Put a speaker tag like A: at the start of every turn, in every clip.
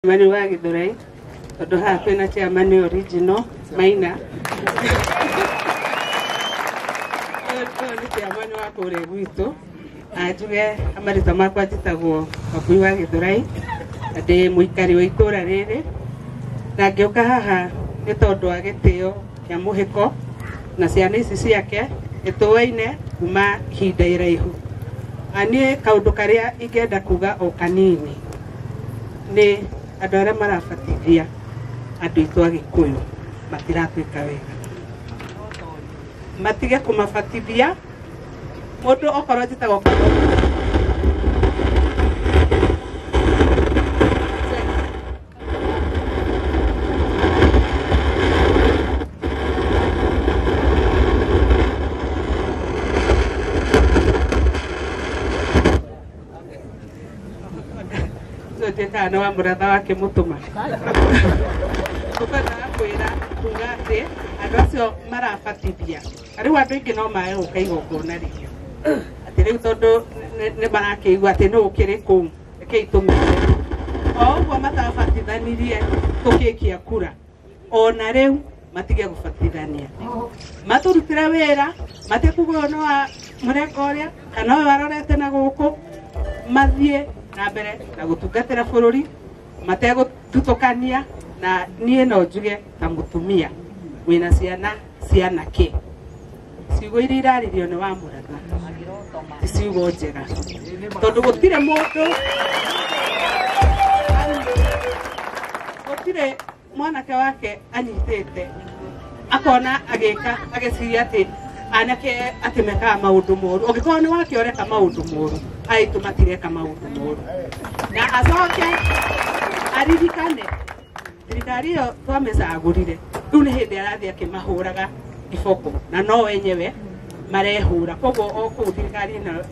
A: Chairman wa Githurai tondu haha kwina chairman original Maina. Ũyũ nĩ chairman wa kũrĩa gwitũ. Na njuge marĩtwa makwa njĩtagwo Wambui wa Githurai na ndĩ mũikari wa itũra rĩrĩ, na ngĩũka haha nĩ tondũ wa gĩtĩo kĩa mũhĩko na ciana ici ciake nĩtũaine kuma ihinda iraihu. Na niĩ kaũndũ karĩa ingĩenda kuga o kanini nĩ andũ arĩa marabatithia andũ aitũ a Gĩkũyũ matiratwĩka wega, matige kũmabatithia mũndũ okorwo njĩtagwo kana nĩ wa mũratha wake mũtũma. Tũkwendaga kwĩra kuga atĩ andũ acio marabatithia rĩu andũ aingĩ no mae gũka igongona rĩu atĩ rĩu tondũ nĩ marakĩigua atĩ nũ ũkĩrĩ kũu, rekei tũmere o ũguo matabatithanirie tũkĩkia kura, ona rĩu matige gũbatithania, matũrutĩre wĩra matikuga ũyũ nĩ wa mũrengo ũrĩa kana ũyũ arorete na gũkũ, mathiĩ na mbere na gũtungatĩra bũrũri mategũthutũkania. Na niĩ no njuge ta mũtumia wĩna ciana cianake, ciugo iria iraririo nĩ wa mũratha ti ciugo njega, tondũ gũtirĩ mũndũ, gũtirĩ mwanake wake anyitĩte akona agĩka agĩciria atĩ anake atĩ mekaga maũndũ moru. Ũngĩkorwo nĩ wake ũreka maũndũ moru, aitũ matireka maũndũ moru. Na acoke aririkane thirikari ĩyo twamĩcagũrire, rĩu nĩ hĩndĩ arathiĩ akĩmahũraga iboko na no enyewe marehũra. Koguo o kũu thirikari ĩno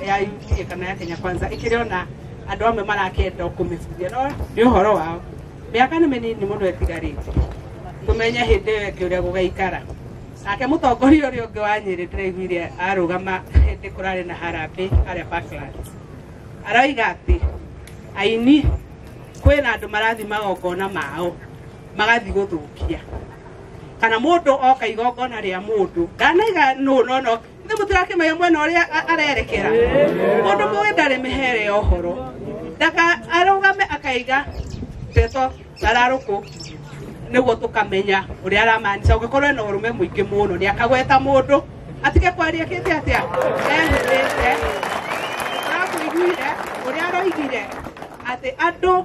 A: ya UDA kana ya Kenya Kwanza ĩkĩrĩ ona andũ amwe marakĩenda kũmĩbuthia, no nĩ ũhoro wao. Mĩaka nĩ mĩnini mũno ĩtigarĩte, tũmenye hĩndĩ ĩyo ĩngĩ ũrĩa gũgaikara. Nake mũtongoria ũrĩa ũngĩ wa Nyĩrĩ ndĩraiguire arũgama hĩndĩ kũrarĩ na harambĩ harĩa Parklands, aroiga atĩ aini kwĩna andũ marathiĩ magongona mao magathiĩ gũthũkia, kana mũndũ oka igongona rĩa mũndũ ndanaiga nũ no no ithe mũtirakĩmenya mwena ũrĩa arerekera. Mũndũ mũĩ ndarĩ mĩhere ya ũhoro, ndaka arũgame akaiga ndeto tararũkũ nĩguo tũkamenya ũrĩa aramaanisha. Ũngĩkorwo ena ũrũme mũingĩ mũno nĩ akagweta mũndũ atige kwaria kĩte atĩa ehithĩte. Ũrakũiguire ũrĩa aroigire atĩ andũ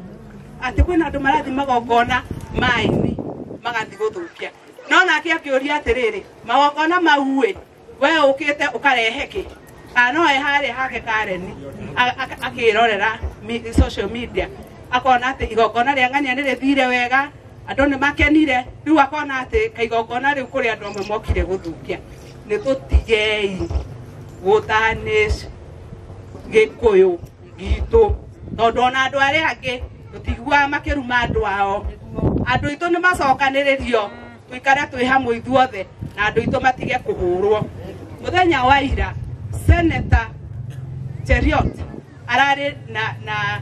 A: atĩ kwĩna andũ marathiĩ magongona ma-inĩ magathiĩ gũthũkia, no nake akĩũria atĩrĩrĩ, magongona mau ĩ we ũkĩte ũkarehe kĩ? Kana no e harĩa hake Karen akĩrorera social media akona atĩ igongona rĩa ng'ania nĩ rĩthire wega, andũ nĩ makenire, rĩu akona atĩ kaigongona rĩu kũrĩ andũ amwe mokire gũthũkia. Nĩ tũtigei gũtanish Gĩkũyũ gitũ, tondũ ona andũ arĩa angĩ tũtiguaga makĩruma andũ ao. Andũ aitũ nĩ macokanĩrĩrio tũikare twĩ hamwe ithuothe, na andũ aitũ matige kũhũrwo. Mũthenya wa ira Senator Cheruiyot ararĩ na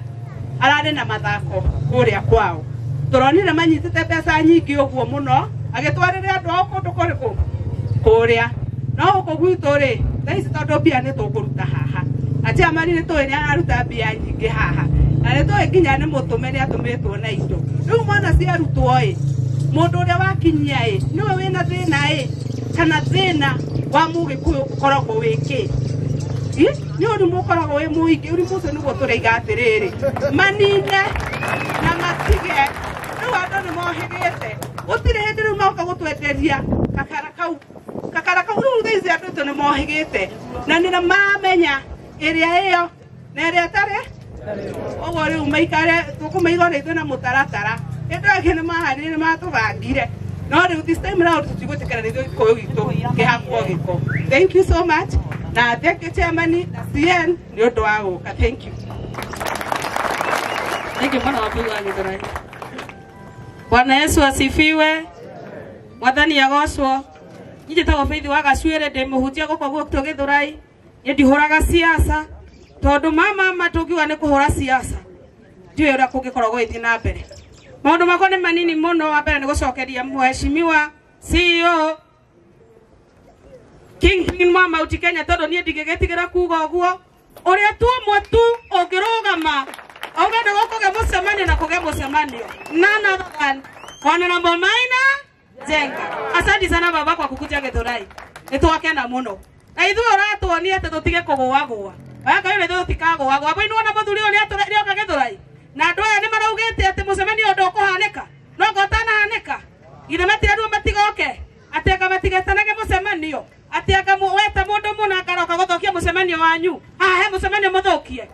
A: ararĩ na mathako kũrĩa kwao, tũronire manyitĩte mbeca nyingĩ ũguo mũno agĩtwarĩre andũ ao kũndũ kũrĩkũ kũrĩa. No gũkũ gwitũ rĩ, thaa ici tondũ mbia nĩ tũkũruta haha, na chairman nĩ tũĩ nĩ araruta mbia nyingĩ haha, na nĩ tũĩ nginya nĩ mũtũme nĩ atũmĩtwo na indo. Rĩu mwana ciarutwo ĩ, mũndũ ũrĩa wakinyia ĩ nĩwe wĩna thĩna ĩ, kana thĩna wa mũgĩkũyũ ũkoragwo wĩ kĩ? Nĩ ũrimũ ũkoragwo wĩ mũingĩ. Ũrimũ ũcio nĩguo tũraiga atĩrĩrĩ, manine na matige. Rĩu andũ nĩ mohĩgĩte, gũtirĩ hĩndĩ rĩu moka gũtwenderia kakara kau kakara kau. Rĩu thaa ici andũ aitũ nĩ mohĩgĩte na nĩ maramenya ĩrĩa ĩyo na ĩrĩa ĩtarĩ. Ũguo rĩu maikare tũkũmaiga ona ithuĩ na mũtaratara. Hĩndĩ ĩyo ĩngĩ nĩ mahanire nĩ matũbangire, no rĩu this time round tũtigwĩtĩkĩra ithuĩ Gĩkũyũ gitũ kĩhakwo gĩko. Thank you so much, na thank you chairman na CN nĩ ũndũ wa gũka. Thank you.
B: Thank you mwana wa Wambui wa Githurai. Bwana Yesu asifiwe. Mwathani agocwo. Niĩ njĩtagwo Faith wa Gacuĩrĩ, ndĩ mũhunjia gũkũ gwitũ Githurai. Niĩ ndihũraga siasa tondũ mama tũngiuga nĩ kũhũra siasa. Ndiũĩ ũrĩa kũngĩkorwo gũgĩthiĩ na mbere. Maũndũ makwa nĩ manini mũno. Wa mbere nĩ gũcokeria mheshimiwa CEO Kingpin wa Mount Kenya, tondũ niĩ ndingĩgĩtigĩra kuga ũguo. Ũrĩa tu ũmwe tu ũngĩrũgama auge nĩ gũkũgĩa mũcemanio na kũgĩa mũcemanio, none other than Honorable Maina Njenga. Asante sana baba kwa kukuja Githurai, nĩ twakena mũno na ithuĩ ũratuonia atĩ tũtige kũgũagũa. Ngai nĩ ithuĩ tũtikagũagũa. Boi nĩwona mũthuri ũyũ nĩoka Githurai na andũ aya nĩ maraugĩte atĩ mũcemanio ũyũ ndũkũhanĩka, no ngo ũtanahanĩka githĩ matireruo matigoke atĩ anga matigetanage mũcemanio, atĩ anga weta mũndũ mũna akaroka gũthũkia mũcemanio wanyu. Haha he mũcemanio mũthũkie.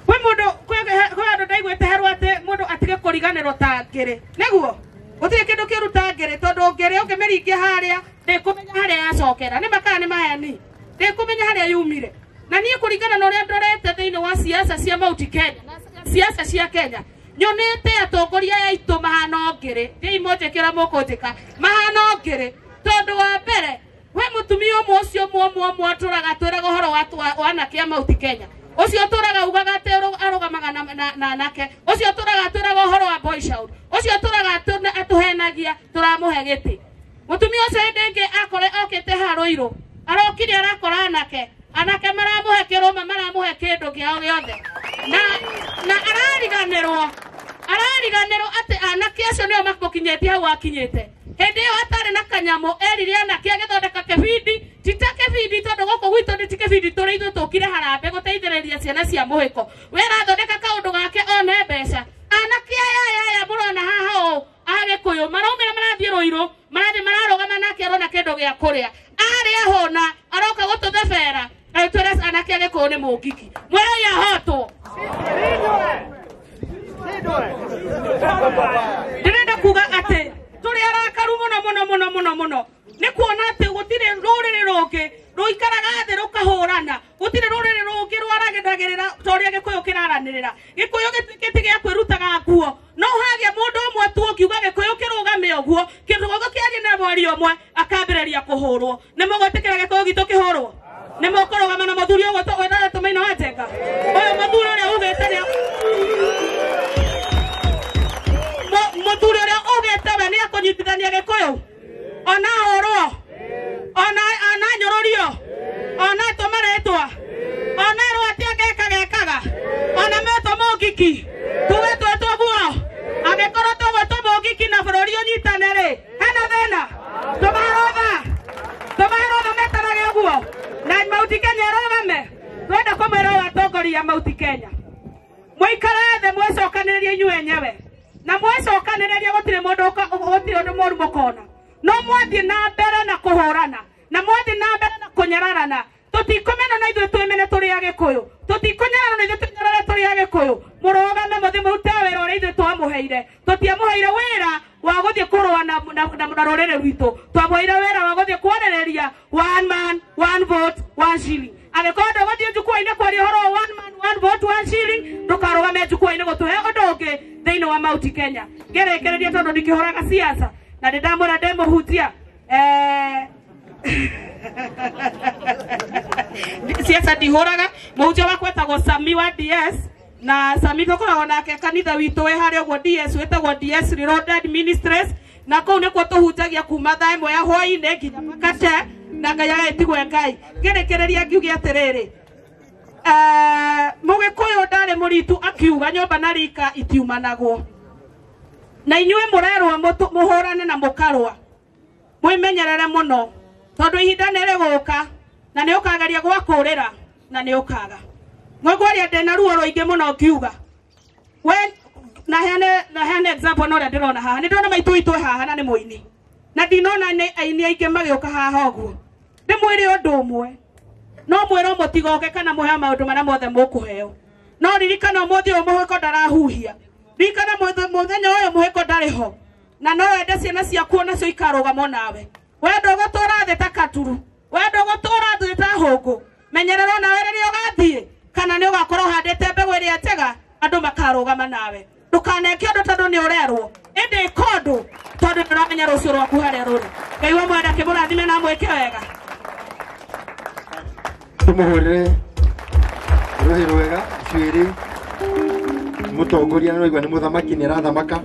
B: Kwĩ mũndũ kwĩ andũ ndaiguĩte herwo atĩ mũndũ atige kũriganĩrwo ta ngĩrĩ, nĩguo gũtirĩ kĩndũ kĩũru ta ngĩrĩ, tondũ ngĩrĩ ũngĩmĩringia harĩa ndĩkũmenya harĩa yacokera. Nĩ makaa nĩ maheni, ndĩkũmenya harĩa yumire. Na niĩ kũringana na ũrĩa ndorete thĩinĩ wa siasa cia Mount Kenya, siasa cia Kenya, nyonete atongoria aya aitũ mahana ngĩrĩ. Thiĩi mũnjĩke ũrĩa mũkũnjĩka, mahana ngĩrĩ. Tondũ wa mbere we mũtumia ũmwe ũcio ũmwe atũraga atwĩraga ũhoro wa anake a Mount Kenya, ũcio ũtũraga ugaga atĩ arũgamaga na anake, ũcio ũtũraga atwĩraga ũhoro wa boy child, ũcio ũtũraga atũhenagia tũramũhe gĩtĩ. Mũtumia ũcio hĩndĩ ĩngĩ akore okĩte haha Ruiru, arokire arakora anake, anake maramũhe kĩrũma, maramũhe kĩndũ kĩao gĩothe, na arariganĩrwo atĩ anake acio nĩo makũkinyĩtie hau akinyĩte. Hĩndĩ ĩyo atarĩ na kanyamũ erire anake agĩthondeka kĩbindi, ti ta kĩbindi tondũ gũkũ gwitũ nĩ ti kĩbindi tũrĩ ithuĩ tũkire harambee gũteithĩrĩria ciana cia mũhĩko. We arathondeka kaũndũ gake one mbeca. Anake aya aya mũrona haha ũũ a Gĩkũyũ maraumĩra marathiĩ Ruiru, marathiĩ mararũgama nake arona kĩndũ gĩa kũrĩa, arĩa hũna aroka gũtũthebera agĩtwĩra anake a Gĩkũyũ nĩ mũngiki. Mwĩrei ahotwo. Ndĩrenda kuga atĩ tũrĩ arakaru mũno mũno mũno mũno mũno nĩ kuona atĩ gũtirĩ rũrĩrĩ rũngĩ rũikaraga thĩ rũkahũrana, gũtirĩ rũrĩrĩ rũngĩ rwaranagĩrĩra ta ũrĩa Gĩkũyũ kĩraranĩrĩra. Gĩkũyũ gĩtuĩkĩte gĩa kwĩrutaga nguo, no hagĩa mũndũ ũmwe tu ũngiuga Gĩkũyũ kĩrũgame ũguo, kĩndũ gĩothe kĩarie na mwario ũmwe akambĩrĩria kũhũrwo. Nĩ mũgwĩtĩkĩra Gĩkũyũ gitũ kĩhũrwo? Nĩ mũkũrũgama na mũthuri ũguo wĩna Maina wa Njenga? Ũyũ mũthuri ũrĩa ugĩte nĩ mũthuri ũrĩa ugĩte we nĩ akũnyitithania Gĩkũyũ, ona ahũrwo, ona nyũrũrio, ona etwo marĩtwa, ona erwo atĩ angeka gekaga, ona metwo mũngiki, tuge twĩtwo guo. Angĩkorwo tũgwĩtwo mũngiki na bũrũri ũnyitane rĩ, hena thĩna? Tũmahe rũtha metanage ũguo na Mount Kenya ĩrũgame. Twenda kũmwĩra ũũ atongoria a Mount Kenya, mũikare thĩ mwĩcokanĩrĩrie inyuĩ enyewe, na mwĩcokanĩrĩrie gũtirĩ mũndũ gũtirĩ ũndũ mũru mũkona. No mwathiĩ na mbere na kũhũrana, na mwathiĩ na mbere na kũnyararana, tũtikũmena na ithuĩ twĩmene tũrĩ a Gĩkũyũ, tũtikũnyararana na ithuĩ tũnyarare tũrĩ a Gĩkũyũ. Mũrũgame mũthiĩ mũrute wĩra ũrĩa ithuĩ twamũheire. Tũtiamũheire wĩra wa gũthiĩ kũrũa na rũrĩrĩ rwitũ, twamũheire wĩra wa gũthiĩ kwarĩrĩria one man one vote one shilling. Angĩkorwo ndũgũthiĩ njukua-inĩ kwaria ũhoro wa one man one vote one shilling, ndũkarũgame njukua-inĩ gũtũhe ũndũ ũngĩ thĩinĩ wa Mount Kenya. Ngĩrĩkĩrĩria tondũ ndikĩhũraga siasa na ndĩ ndamwĩra ndĩ mũhutia siasa ndihũraga. Mũhunjia wakwa etagwo Sami wa DS, na Sami tũkoragwo nake kanitha witũ wĩ harĩa ũguo DS, wĩtagwo DS Reloaded Ministries, na kũu nĩkuo tũhunjagia kuma thaa 1 ya hwaĩ-inĩ nginya makate, na Ngai agĩtigwe Ngai. Ngĩrĩkĩrĩria ngiuge atĩrĩrĩ, Mũgĩkũyũ ndarĩ mũritu akiuga nyũmba na rika itiumanagwo, na inyuĩ mũrerwo mũhũrane na mũkarũa, mwĩmenyerere mũno tondũ ihinda nĩ rĩgũka na nĩ ũkageria gwakũrĩra na nĩ ũkaga. Ngwaria ndĩna ruo rũingĩ mũno ngiuga we na heane example no ũrĩa ndĩrona haha. Nĩ ndĩrona maitũ witũ haha na nĩ mũini, na ndinona nĩ aini aingĩ magĩũka haha ũguo. Ndĩmwĩre ũndũ ũmwe, no mwĩrwo mũtigoke kana mũheo maũndũ marĩa mothe mũkũheo, no ririkana ũmũthĩ ũyũ mũhĩko ndarahuhia, ririkana mũthenya ũyũ mũhĩko ndarĩ ho, na no wende ciana ciaku onacio ikarũgama nawe. We ndũgũtũra thĩ ta katuru, we ndũgũtũra thĩ ta hũngũ. Menyerera onawe rĩrĩa ũgathiĩ, kana nĩ ũgakorwo ũhandĩte mbegũ ĩrĩa njega, andũ makarũgama nawe. Ndũkaneke ũndũ tondũ nĩ ũrerwo, ĩndĩ ĩka ũndũ tondũ nĩ ũramenya rũciũ rwaku harĩa rũrĩ. Ngai wa mwenda akĩmũrathime na amwĩke wega.
C: Tũmũhũrĩre rũhĩ rwega, cuĩrĩ. Mũtongoria nĩ waigua nĩ mũthamaki, nĩ arathamaka.